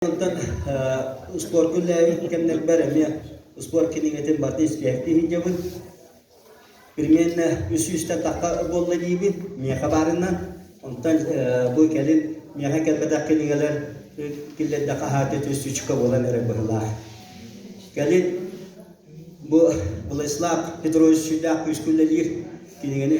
Онтон успуорка үлэлээбит кэмнэрбэр эмиэ успуорт кинигэтин барытын испиэһэктии сылдьабын. Примерно үс сүүстэн тахха буолла диибин, миэхэ баарынан. Онтон бу кэлин миэхэ кэлбэтэх кинигэлэр киллэрдэххэ аһаата үс буолан эрэр быһыылаах. Кэлин бу Владислав Петрович сүрдээх күүскэ үлэлиир кинигэни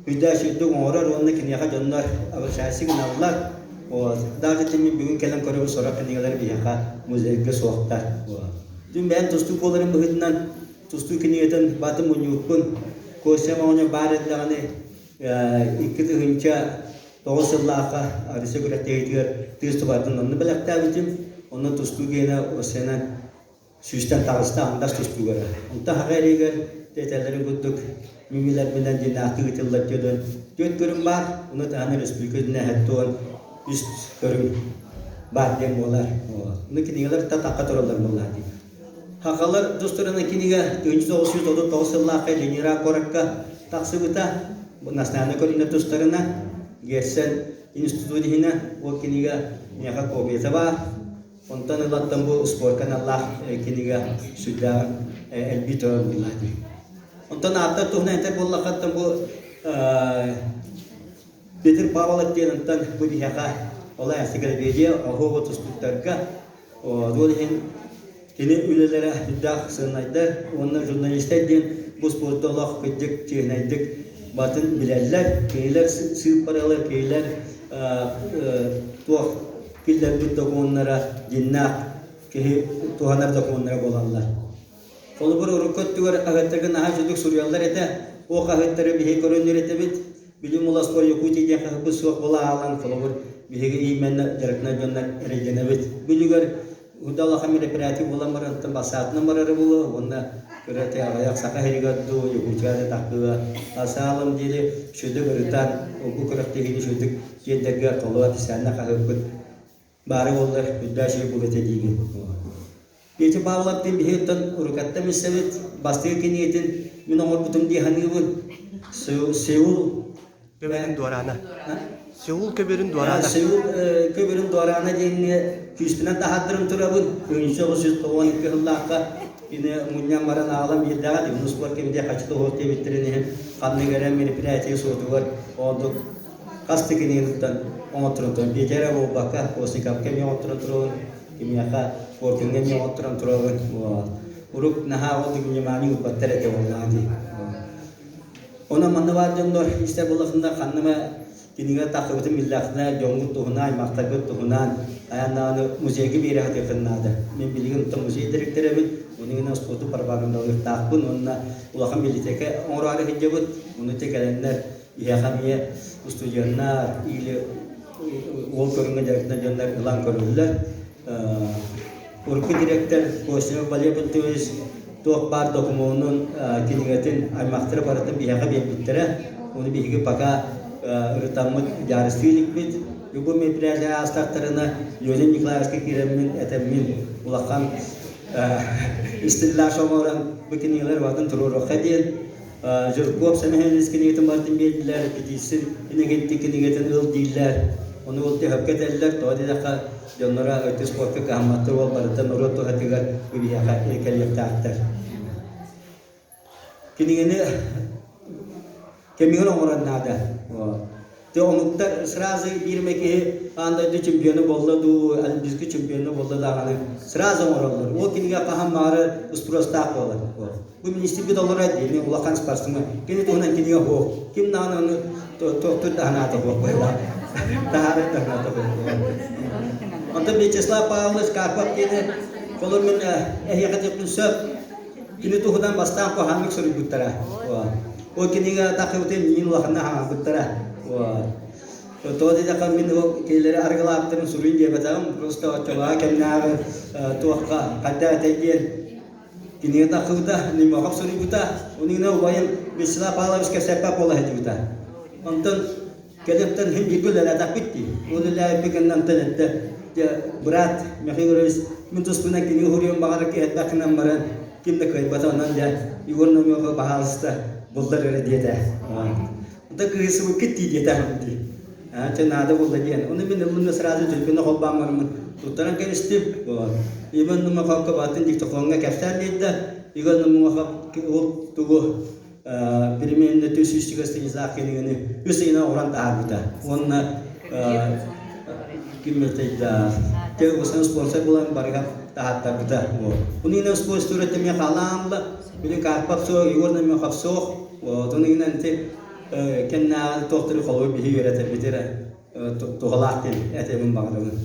Өйдөөх үрдүк оҥорор уонна киниэхэ дьоннор обращайся гыналлар. Вот. Даже ити мин бүгүн кэлэн көрөбүн сорох кинигэлэр биһиэхэ музейга суохтар. Вот. Дьүн бэйэм тустуу буоларын быһыытынан тустуу кинигэтин батын мунньубуппун. Костя оҕонньор баар эрдэҕинэ 2009 сыллаахха Россия күрэхтэһиитигэр тыас тубатын онно бэлэхтээбитим. Онно тустуу гиэнэ Осенан сүүстэн таҕыста андас тустуугара. Онтон хаҕа эригэр тэтэлэрин курдук мимилэрбинэн дьиҥнээхтик ыытыллар диэн түөрт көрүҥ баар, ону таһынан республика үрдүнэн үс көрүҥ баар диэн буолар. Ону кинигэлэр татахха тураллар буоллаа дии. Хахалар тустарынан кинигэ 1939 сыллаахха Ленинград куоракка тахсыбыта. Национальнай көрүҥнэр тустарына Герцен институт иһинэ ол кинигэ миэхэ копията баар. Онтон ылаттан бу спорка аналлаах кинигэ сүрдээҕин элбии турар буоллаа дии. Онтон ааптар туһунан этэр буоллаххаттан бу Петр Павлов диэн онтон бу биһиэхэ ол энциклопедия оһуоба тустуктарга ол иһин кини үлэлэрэ сүрдээх сыаннайдар уонна журналистар диэн бу спорду олох кырдьык чиэһинэйдик батын билэллэр. Кинилэр сыыппаралар, кинилэр туох киллэрбит докумуоннара дьиннээх киһи туһанар докумуоннара буолаллар. Холобур, урукку өттүгэр хаһыаттарга наһаа үчүгдүк суруйаллар этэ. Ол хаһыаттары биһиги көрөн үөрэтэбит. Билим Уласпор Якутия диэн хаһыппыт суох буола аалан, холобур, биһиги именно дьарыктанар дьоннор эрэйдэнэбит. Бүлүгэр Уда улахан мероприятие буолан баран, бассаатынан барара буолуо уонна кыра аҕыйах саха сиригэр дуу, Якутияда таххыга асаалым диэри үчүгдүк ырытан, бу күрэхтэһиини үчүгдүк тиэрдэргэ толору официально хаһыаппыт баара буоллар үрдээх үчүгэй буолуо этэ диигин. Петя Павловтыын биһиги урукаттан билсэбит, бастакы кинигэтин мин оҥорбутум дии саныыбын. Сеул Көбөрүн дуораана. Сеул көбөрүн дуораана. Сеул көбөрүн дуораана диэҥҥэ күүспүнэн таһааттарым турабын. 1992 сыллаахха кини мунньан баран аҕалан биэрдэҕэ дии. Уну спорт кэмитиэ хаччы тоһуох диэбиттэрин иһин ханнык эрэ мероприятие суотугар ордук хас да кинигиттэн оҥотторон туран Петя эрэ буолбакка Постниковка эмиэ оҥотторон турабын, кимиэхэ Коркиҥҥа эмиэ оҥотторон турабын. Урук наһаа ордук внимание уурбаттар этэ буоллаҕа дии. Онон манна баар дьоннор истэр буоллаххына ханна эмэ кинигэ тахсыбытын биллэххинэ дьоҥҥут туһунан, аймахтаргыт туһунан айаннааны музейга биэрэ сатыаххын наада. Мин билигин оттон музей дириэктэрэбин, ону гынан спорту пропагандалыахтаахпын уонна улахан библиотека оҥороору сылдьабыт. Ону те кэлэннэр биһиэхэ эмиэ устудьуоннар или уол көрүҥҥэ дьарыктанар дьоннор ылан көрөллөр. Урукку дириэктэр Костя Валерий Пантелеевич туох баар докумуонун, кинигэтин аймахтара барытын биһиэхэ биэрбиттэрэ. Ону биһиги пока ырытаммыт дьаарыстыы иликпит. Бу мероприятие аастахтарына Леонид Николаевичка киирэммин этэммин улахан истиллаах оҥорон бу кинигэлэр барытын туруоруохха диэн Жирков Сэмэһэнис кинигэтин барытын биэрдилэр, Петицин Иннокентий кинигэтин ыл дииллэр. Ону ол төһөккө этэллэр, тоҕо диэтэххэ дьонноро өттү спортка кыһамматтар уол барыта норуот туһатыгар биһиэхэ кэлиэхтээхтэр. Кинигэни кэмигэр оҥорор наада. Те омуктар сразу биир эмэ киһи аан дойду чемпиона буолла дуу, олимпийский чемпиона буолла даҕаны сразу оҥороллор. Ол кинигэ хаһан баҕарар спростаах буолар. Бу министрбит олорор дии, улахан спортсмен. Кини туһунан кинигэ суох. Ким даҕаны ону туохтуур да санаата суох быһыылаах. Таһаарар да санаата суох. Онтон Вячеслав Павлович Карпов диэни холор мин эһиэхэ диэхпин сөп. Кини туһунан бастаан куһаҕаннык суруйбуттара. Ол кинигэ тахсыбытын миин улаханна хаҥарбыттара. Тоҕо диэтэххэ мин ол кинилэри арыгылаабыттарын суруйун диэбэтэҕим, просто оччолооҕу кэмнээҕи туохха хайдах этэй диэн кинигэ тахсыбыта, Нимохов суруйбута, ону гына убайым Вячеслав Павлович кэпсэппэт буола сылдьыбыта. Онтон Кэлиэхтэн иһин бииргэ үлэлээтэхпит дии. Ол үлэлээбиппит кэннэ онтон эттэ, дьэ, брат, Михаил Егорович, мин туспунан кинигэ суруйуон баҕарар киһи элбэх гынан баран, ким да кыайбата, онон дьэ, Егор Наумовы баһаалыста буллар эрэ диэтэ. Онтон кыыһырсыбыккыт дии диэтэ дии. Чэ, наада буолла диэн. Ону мин ыллым да сразу төлөпүөнү холбоон бараммын. Туттаран кэбистим. Иван Нумаховка баатын диктофоҥҥа кэпсээн биэрдэ. Иван Нумахов ол тугу примерно 300 страницаах кинигэни үс ыйынан оҥорон таһаарбыта. Уонна ким да те спонсор булан барыга таһааттарбыта. Уну инен спонсор этеме халамла, били Карпов суох, Егор Намехов суох. Отун инен те кеннаа тохтары холуй биһи үөрэтэрбитирэ туһалаах диэн этебин баҕарабын.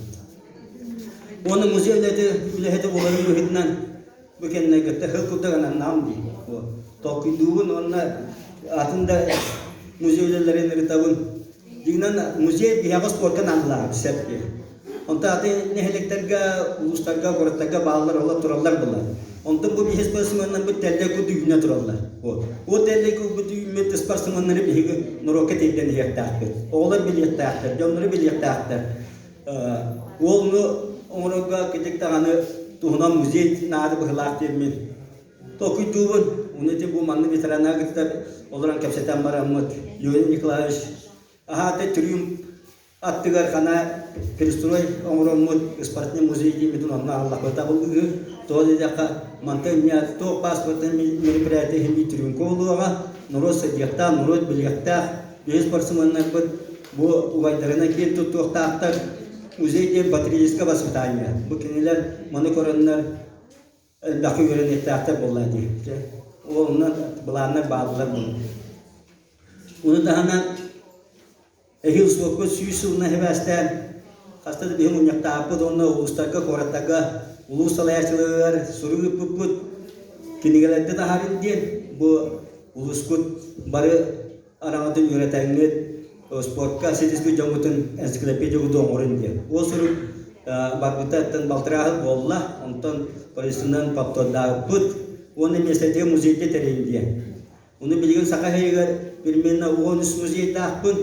Уонна музей үлэһитэ буоларын быһыытынан бу кэннэ кытта хыл курдук ананнаам дии. Толкуйдуубун уонна атын да музей үлэлэрин ырытабын. Дьиҥинэн музей биһиэхэ спорка наадалаах сөп дии. Онтон атын нэһилиэктэргэ, улуустарга, куораттарга бааллар, олор тураллар буолар. Онтон бу биһи спортсменнарбыт тэллэй курдук үүнэ тураллар. Вот. Ол тэллэй курдук үүммүт спортсменнары биһиги норуокка тиэрдэн иһиэхтээхпит. Оҕолор билиэхтээхтэр, дьоннору билиэхтээхтэр. Уолну оҥорорго кырдьык даҕаны туһунан музей наада быһыылаах диэммин толкуйдуубун. Уну ити бу маннык ветераннары кытта олорон кэпсэтэн бараммыт Леонид Николаевич аһаата трюм аттыгар хана перестрой оҥороммут спортивный музей диэммитин онно ааллахпыта булгуһу тоҕо диэтэххэ мантан инньэ туох паспортын мероприятие иһин трюмка буолуоҕа норуот сылдьыахтаах норуот билиэхтээх биһи спортсменнарбыт Бу убайдарынан киэн туттуохтаахтар. Музей диэн патриотическое воспитание. Бу кинилэр маны көрөннөр элбэххэ үөрэниэхтээхтэр буолла дии. Онно былааннар бааллар бу. Ону таһынан эһиил суоппут 100 сылына сибээстээн хаста да биһи мунньахтаахпыт уонна улуустарга, куораттарга улуус салайааччыларыгар сурук ыыппыппыт. Кинигэлэрдэ таһаарыҥ диэн бу улуускут бары араҥатын үөрэтэҥҥит, спортка ситиспит дьоҥҥутун энциклопедия оҥорун диэн. Ол сурук барбыта балтарааһыт буолла, онтон полициянан повтордаабыппыт уонна миэстэтигэр музейга тэрийин диэн. Ону билигин Саха сиригэр примерно 13 музейдаахпын.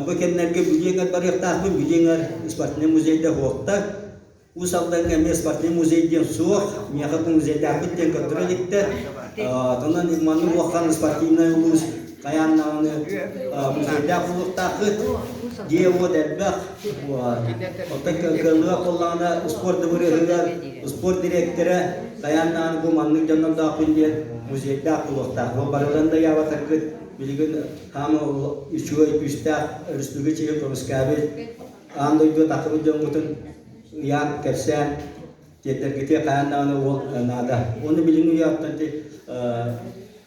Бу кэмнэргэ Бүлүү барыахтаахпын, Бүлүү спортивный музейда суохтар. Уус Алдаҥҥа эмиэ спортивный музей диэн суох, миэхэ бу музейдаахпыт диэн көрдөрө иликтэр. Онон маннык улахан спортивнай улуус хайаан даҕаны музейдаах буолуохтааххыт. Дьиэ-уот элбэх. Оттон кыаллыбат буоллаҕына спорт дыбарыаһыгар спорт дириэктэрэ хайаан даҕаны бу маннык дьоннордоохпун диэн музейдаах буолуохтаах. Ол барыларын да ыйаабатаргыт билигин хаама үчүгэй күүстээх өрөспүүбүлүкэ чиэһин көмүскээбит аан дойдуга тахсыбыт дьоммутун ыйаан, кэпсээн тиэрдэргитигэр хайаан даҕаны уол наада. Уонна билиҥҥи үйэҕиттэн ити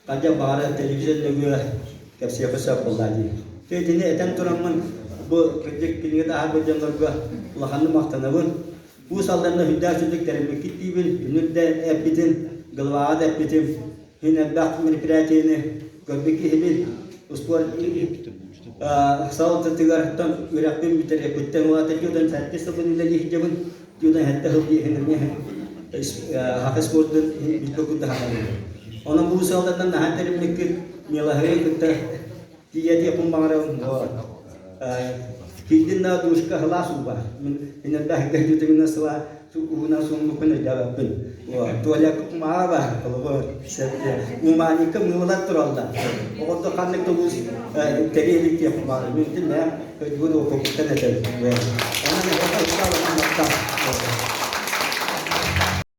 хайдах баҕарар телевизор нөҥүө кэпсиэххэ сөп буоллаа дии. Итини этэн тураммын бу кырдьык кинигэ таһаарбыт дьоннорго улаханнык махтанабын. Уус Алданна үрдээх сүрдүк тэрийбиккит диибин, үнүр да эппитим, главаҕа да эппитим. Мин элбэх мероприятиены көрбүт киһибин. Успуорт салалтатыгар үөрэхпин бүтэриэхпиттэн улаата дьудан сэттэ сылбын үлэлии сылдьабын. Дьудан сэттэ сыл диэһин эмиэ саха спордун билбэ курдук сананабын. Онон бу сыалтаттан наһаа тэриммиккит мелоһы кытта Тиийэ диэхпин баҕарабын. Киирдин да душка сылаас уу баар. Мин иногда дьүтүгүнэ сыла уһунан сууммуппун өйдөөбөппүн. Туалекка кумааҕы баар, холобур, умаанньыкка мыылар тураллар. Оҕолордо ханнык да улуус тэрийэ илик диэхпин баҕарабын. Мин итин бэйэм өйдүүр уопуппуттан этэбин. Онон эһиэхэ ыкса улахан махтал.